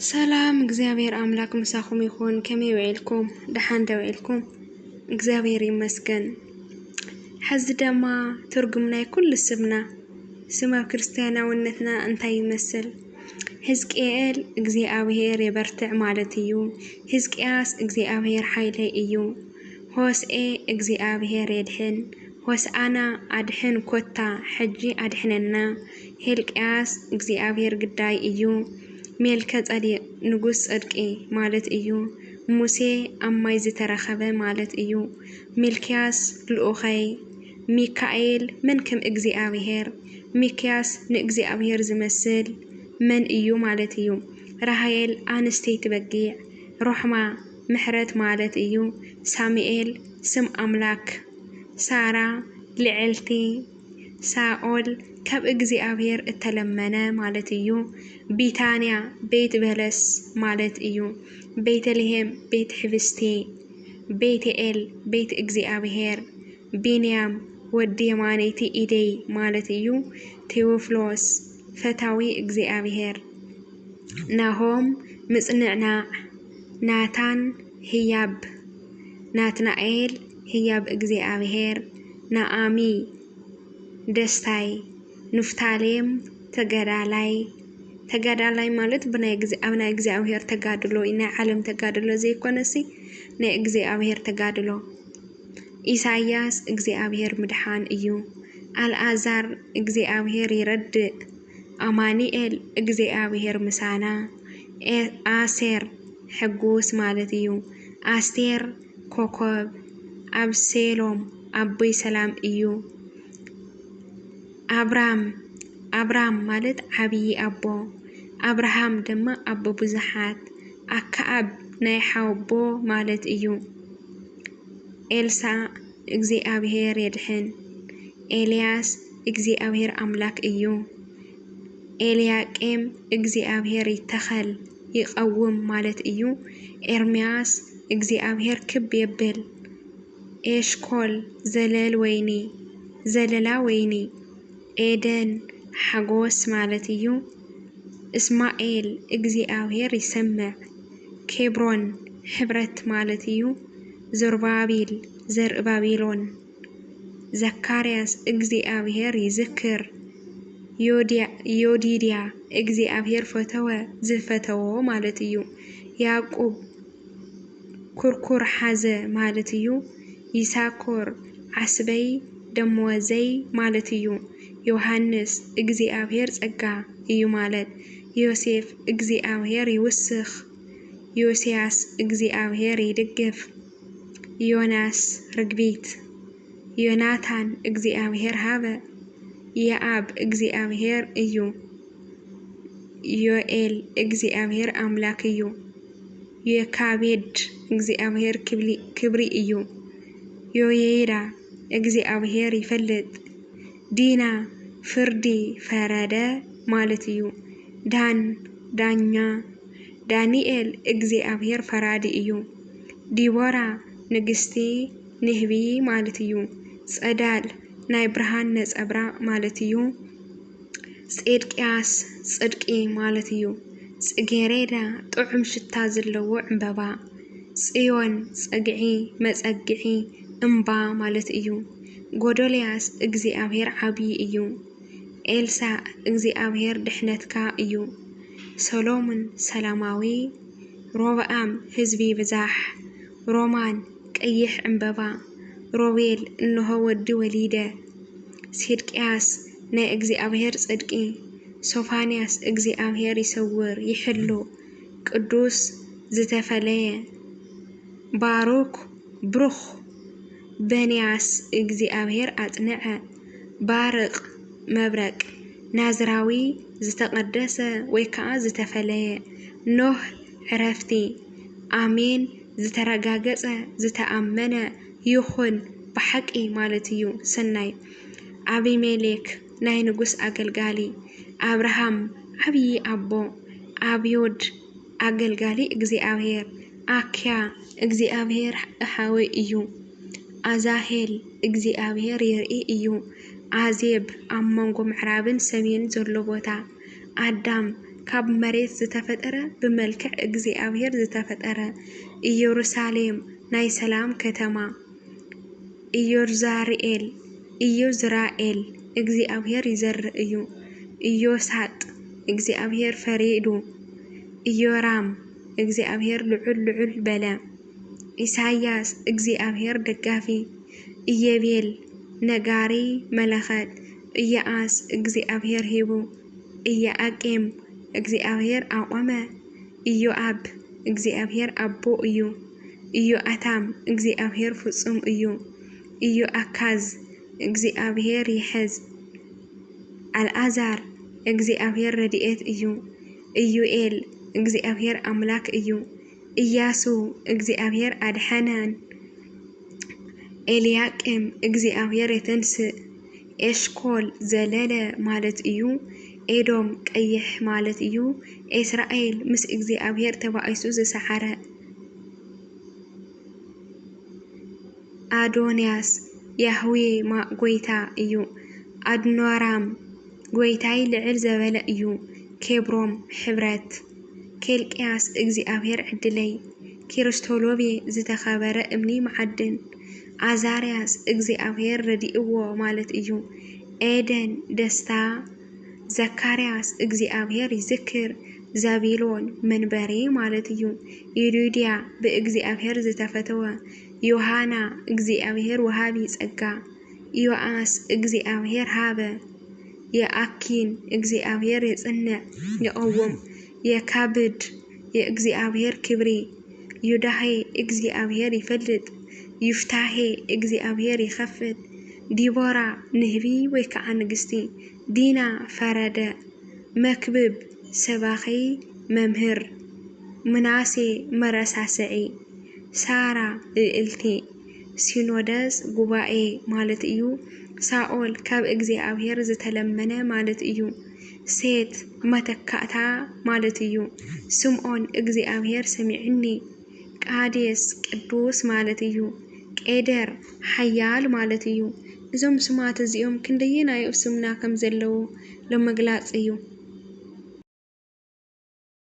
ሰላም እግዚኣብሔር ኣምላክ ምሳኹም ይኹን። ከመይ ውዒልኩም? ደሓን ዶ ውዒልኩም? እግዚኣብሔር ይመስገን። ሕዚ ደማ ትርጉም ናይ ኩሉ ስምና፣ ስም ኣብ ክርስትያናውነትና እንታይ ይመስል? ሕዝቅኤል እግዚኣብሔር የበርትዕ ማለት እዩ። ሕዝቅያስ እግዚኣብሔር ሓይለይ እዩ። ሆስኤ እግዚኣብሔር የድሕን። ሆስኣና ኣድሕን ኮታ ሕጂ ኣድሕነና። ሄልቅያስ እግዚኣብሔር ግዳይ እዩ። ሜልከ ጸዲቅ ንጉስ ጽድቂ ማለት እዩ። ሙሴ ኣብ ማይ ዝተረኸበ ማለት እዩ። ሚልክያስ ልኡኸይ። ሚካኤል መን ከም እግዚኣብሔር? ሚክያስ ንእግዚኣብሔር ዝመስል መን እዩ ማለት እዩ። ራሃኤል ኣንስተይቲ በጊዕ። ሮሕማ ምሕረት ማለት እዩ። ሳሙኤል ስም ኣምላክ። ሳራ ልዕልቲ። ሳኦል ካብ እግዚኣብሔር እተለመነ ማለት እዩ። ቢታንያ ቤት በለስ ማለት እዩ። ቤተልሔም ቤት ሕብስቲ። ቤትኤል ቤት እግዚኣብሔር። ቢንያም ወዲ የማነይቲ ኢደይ ማለት እዩ። ቴዎፍሎስ ፈታዊ እግዚኣብሔር። ናሆም ምጽንዕናዕ። ናታን ህያብ። ናትናኤል ህያብ እግዚኣብሔር። ናኣሚ ደስታይ። ንፍታሌም ተጋዳላይ። ተጋዳላይ ማለት ብናይ ግዜ-፣ ኣብ ናይ እግዚኣብሔር ተጋድሎ እዩ፣ ናይ ዓለም ተጋድሎ ዘይኮነሲ ናይ እግዚኣብሔር ተጋድሎ። ኢሳያስ እግዚኣብሔር ምድሓን እዩ። ኣልኣዛር እግዚኣብሔር ይረድእ። ኣማኑኤል እግዚኣብሔር ምሳና። ኤ-፣ ኣሴር ሕጉስ ማለት እዩ። ኣስቴር ኮኮብ። ኣብሴሎም ኣቦይ ሰላም እዩ። ኣብራም፣ ኣብራም ማለት ዓብዪ ኣቦ። ኣብርሃም ድማ ኣቦ ብዙሓት። ኣከኣብ ናይ ሓወቦ ማለት እዩ። ኤልሳዕ እግዚኣብሔር የድሕን። ኤልያስ እግዚኣብሔር ኣምላክ እዩ። ኤልያቄም እግዚኣብሔር ይተኸል፣ ይቐውም ማለት እዩ። ኤርምያስ እግዚኣብሔር ክብ የብል። ኤሽኮል ዘለል ወይኒ፣ ዘለላ ወይኒ። ኤደን ሓጎስ ማለት እዩ። እስማኤል እግዚኣብሔር ይሰምዕ። ኬብሮን ሕብረት ማለት እዩ። ዞርባቢል ዘርኢ ባቢሎን። ዘካርያስ እግዚኣብሔር ይዝክር። ዮድያ-፣ ዮዲድያ እግዚኣብሔር ፈተወ፣ ዝፈተዎ ማለት እዩ። ያዕቁብ ኩርኩር ሓዘ ማለት እዩ። ይሳኮር ዓስበይ ደመወዘይ ማለት እዩ። ዮሃንስ እግዚኣብሔር ጸጋ እዩ ማለት። ዮሴፍ እግዚኣብሔር ይውስኽ። ዮስያስ እግዚኣብሔር ይድግፍ። ዮናስ ርግቢት። ዮናታን እግዚኣብሔር ሃበ። የኣብ እግዚኣብሔር እዩ። ዮኤል እግዚኣብሔር ኣምላክ እዩ። ዮካቤድ እግዚኣብሔር ክብሊ-፣ ክብሪ እዩ። ዮየይዳ እግዚኣብሔር ይፈልጥ። ዲና ፍርዲ ፈረደ ማለት እዩ። ዳን ዳኛ። ዳንኤል እግዚኣብሔር ፈራዲ እዩ። ዲቦራ ንግስቲ ንህቢ ማለት እዩ። ጸዳል ናይ ብርሃን ነጸብራቕ ማለት እዩ። ጼድቅያስ ጽድቂ ማለት እዩ። ጽጌሬዳ ጥዑም ሽታ ዘለዎ ዕምበባ። ጽዮን ጸግዒ፣ መጸግዒ፣ እምባ ማለት እዩ። ጎዶልያስ እግዚኣብሔር ዓብዪ እዩ። ኤልሳዕ እግዚኣብሔር ድሕነትካ እዩ። ሰሎሙን ሰላማዊ። ሮብዓም ህዝቢ ብዛሕ። ሮማን ቀይሕ ዕምበባ። ሮቤል እንሆ ወዲ ወሊደ። ሴድቅያስ ናይ እግዚኣብሔር ጽድቂ። ሶፋንያስ እግዚኣብሔር ይሰውር ይሕሉ። ቅዱስ ዝተፈለየ። ባሩክ ብሩኽ። በንያስ እግዚኣብሔር ኣጽንዐ። ባርቕ መብረቅ። ናዝራዊ ዝተቐደሰ ወይ ከዓ ዝተፈለየ። ኖህ ዕረፍቲ። ኣሜን ዝተረጋገጸ ዝተኣመነ ይኹን ብሓቂ ማለት እዩ። ሰናይ። ኣቢሜሌክ ናይ ንጉስ ኣገልጋሊ። ኣብርሃም ዓብዪ ኣቦ። ኣብዮድ ኣገልጋሊ እግዚኣብሔር። ኣክያ እግዚኣብሔር እሓወይ እዩ። ኣዛሄል እግዚኣብሔር ይርኢ እዩ። ኣዜብ ኣብ መንጎ ምዕራብን ሰሜን ዘሎ ቦታ። ኣዳም ካብ መሬት ዝተፈጠረ፣ ብመልክዕ እግዚኣብሔር ዝተፈጠረ። ኢየሩሳሌም ናይ ሰላም ከተማ። ኢዮዛርኤል፣ ኢዮዝራኤል፣ እግዚኣብሔር ይዘርእ እዩ። ኢዮሳጥ፣ እግዚኣብሔር ፈሪዱ። ኢዮራም፣ እግዚኣብሔር ልዑል ልዑል በለ። ኢሳያስ፣ እግዚኣብሔር ደጋፊ። ኢየቤል፣ ነጋሪ መለኸት። ኢዮኣስ፣ እግዚኣብሔር ሂቡ። ኢዮኣቄም፣ እግዚኣብሔር ኣቖመ። ኢዮኣብ፣ እግዚኣብሔር ኣቦ እዩ። ኢዮኣታም፣ እግዚኣብሔር ፍጹም እዩ። ኢዮኣካዝ፣ እግዚኣብሔር ይሕዝ። ኣልኣዛር፣ እግዚኣብሔር ረድኤት እዩ። ኢዩኤል፣ እግዚኣብሔር ኣምላክ እዩ። ኢያሱ፣ እግዚኣብሔር ኣድሐነን። ኤልያቄም፣ እግዚኣብሔር የተንስእ። ኤሽኮል፣ ዘለለ ማለት እዩ። ኤዶም፣ ቀይሕ ማለት እዩ። ኤስራኤል፣ ምስ እግዚኣብሔር ተባኢሱ ዝሰሓረ። ኣዶንያስ፣ ያህዌ ማ-፣ ጐይታ እዩ። ኣድኖራም፣ ጐይታይ ልዕል ዘበለ እዩ። ኬብሮም፣ ሕብረት። ኬልቅያስ፣ እግዚኣብሔር ዕድለይ። ኪርስቶሎቬ፣ ዝተኸበረ እምኒ መዓድን። ኣዛርያስ፣ እግዚኣብሔር ረዲእዎ ማለት እዩ። ኤደን፣ ደስታ። ዘካርያስ፣ እግዚኣብሔር ይዝክር። ዛቢሎን፣ መንበሪ ማለት እዩ። ይሉድያ፣ ብእግዚኣብሔር ዝተፈተወ። ዮሃና፣ እግዚኣብሔር ወሃቢ ጸጋ። ዮኣስ፣ እግዚኣብሔር ሃበ። የኣኪን፣ እግዚኣብሔር የጽንዕ፣ ይቐውም። የካብድ፣ የእግዚኣብሔር ክብሪ። ዮዳሄ፣ እግዚኣብሔር ይፈልጥ። ዩፍታሄ፣ እግዚኣብሔር ይኸፍል። ዲቦራ፣ ንህቢ ወይ ከዓ ንግስቲ። ዲና፣ ፈረደ። መክብብ፣ ሰባኺ፣ መምህር። ምናሴ፣ መረሳስዒ። ሳራ፣ ልዕልቲ። ሲኖደስ፣ ጉባኤ ማለት እዩ። ሳኦል፣ ካብ እግዚኣብሔር ዝተለመነ ማለት እዩ። ሴት፣ መተካእታ ማለት እዩ። ስምዖን፣ እግዚኣብሔር ሰሚዕኒ። ቃዴስ፣ ቅዱስ ማለት እዩ። ቄደር፣ ሓያል ማለት እዩ። እዞም ስማት እዚኦም ክንደየናይ ስምና ከም ዘለዉ ለመግላጽ እዩ።